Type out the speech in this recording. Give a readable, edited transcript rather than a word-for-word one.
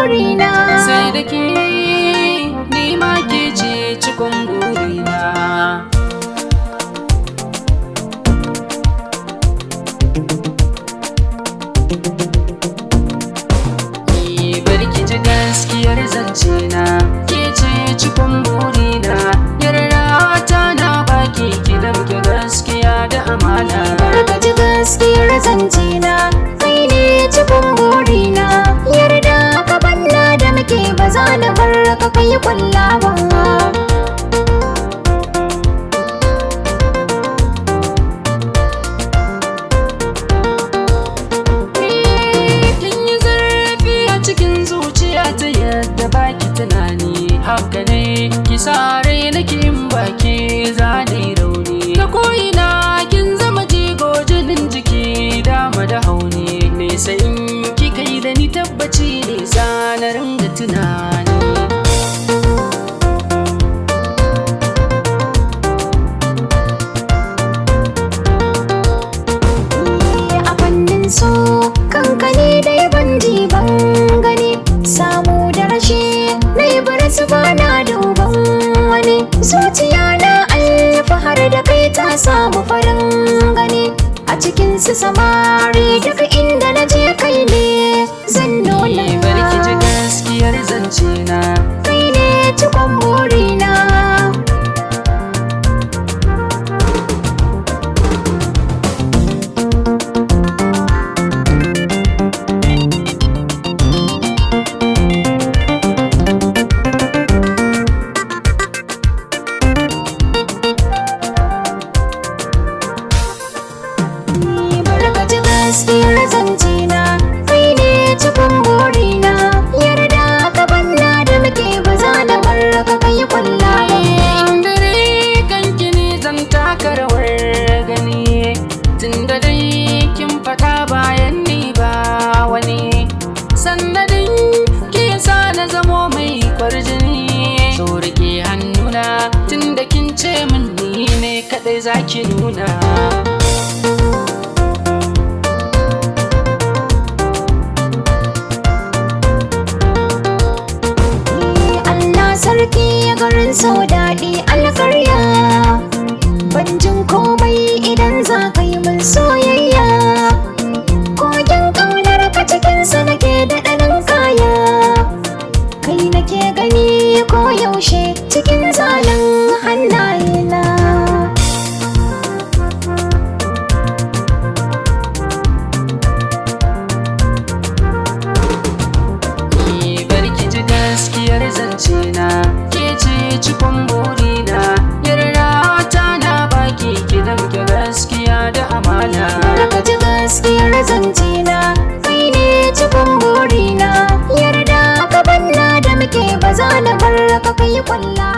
burina. Sai da ke ni ma ke ce cikon burina. Bari ki ji gaskiyar zance na, ke ce cikon burina. Yarda ta na baki ki damke gaskiya da amana. Bari ka ji gaskiyar zance na, kai ne cikon burina. Yarda ka banna da muke ba za na bar ka kai kwalla ba. Kin yi zurfi a cikin zuciya ta yadda baki tunani. Haka ne ki sare nake in baki zane rauni. Ta ko'ina kin zama jigo jinin jiki dama da hauni. Nesa in kika yi da ni tabbaci ne zana ringa tunani. A fannin so kankani da ban ji ban gani, samu da rashi na yi baras ba na duban wani. Zuciya na alfahar da kai ta samu farin gani, a cikin su samari duk inda na je kai ne zan nuna. Bari ki ji gaskiyar zance na, kai ne cikon burina. Bari ka ji gaskiyar zance na, kai ne cikon burina. Yarda ka banna da muke ba za na bar ka kai kwalla ba. Dare kanki ne zan taka rawar gani, tunda dai kin faɗa bayan ni ba wani. Sannadin ke sa na zamo mai kwarjini, so rike hannuna tunda kin ce min ni ne kaɗai zaki nuna. Allah sarki garin sau daɗi alkarya, ban jin komai idan za ka yi min soyayya. Kogin ƙaunar ka cikinsa nake da ɗanin kaya, kai nake gani ko yaushe cikin zanen hannayena. Bari ki ji gaskiyar zance na, ke ce cikon burina. Yarda ta na baki ki damke gaskiya da amana. Bari ka ji gaskiyar zance na, kai ne cikon burina. Yarda ka banna da muke ba za na bar ka kai kwalla.